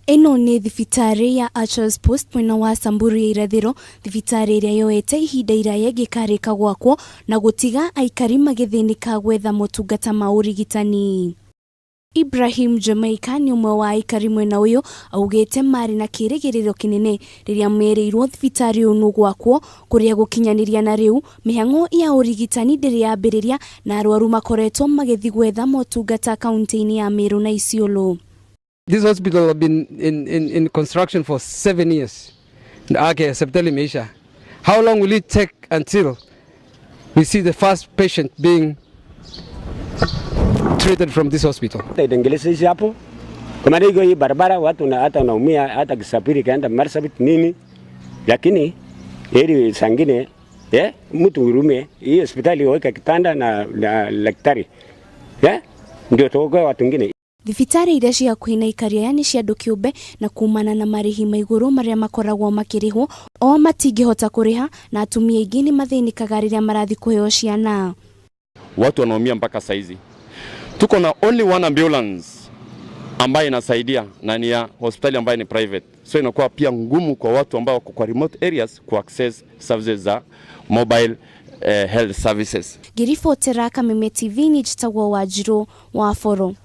Ĩno nĩ thibitarĩ ya Archers Post mwena wa Samburu ya irathĩro, thibitarĩ ĩrĩa yoete ihinda iraya ĩngĩkarĩka gwakwo na gũtiga aikari magĩthĩnĩka gwetha motungata ma ũrigitani. Ibrahim Jamaica nĩ ũmwe wa aikari mwena ũyũ, augĩte marĩ na kĩrĩgĩrĩro kĩnene rĩrĩa merĩirwo thibitarĩ ũyũ nũgwakwo kũrĩa gũkinyanĩria na rĩu mĩhang'o ya ũrigitani ndĩrĩ yambĩrĩria na arwaru makoretwo magĩthiĩ gwetha motungata kaunti-inĩ ya Meru na Isiolo. This hospital have been in construction for 7 years. Okay, hospitali imeisha. How long will it take until we see the first patient being treated from this hospital? Itengeleza hapo kwa maana hiyo hii barabara watu na hata unaumia hata kisafiri kaenda Marsabit nini, lakini heri sangine mtu urume hii hospitali weka kitanda na daktari, ndio tuokoe watu wengine. Thibitarĩ iria ciĩ hakuhĩ na aikari aya nĩ cia andũ kĩũmbe na kumana na marĩhi ma igũrũ marĩa makoragwo makĩrĩhwo o matingĩhota kũrĩha na atumia aingĩ nĩ mathĩnĩkaga rĩrĩa marathiĩ kũheo ciana. Watu wanaumia mpaka saizi. Tuko na only one ambulance ambayo inasaidia na ni ya hospitali ambayo ni private, so inakuwa pia ngumu kwa watu ambao wako kwa remote areas ku access services za mobile health services. Ngĩribotera Kameme TV nĩ njĩtagwo Wanjirũ wa Boro.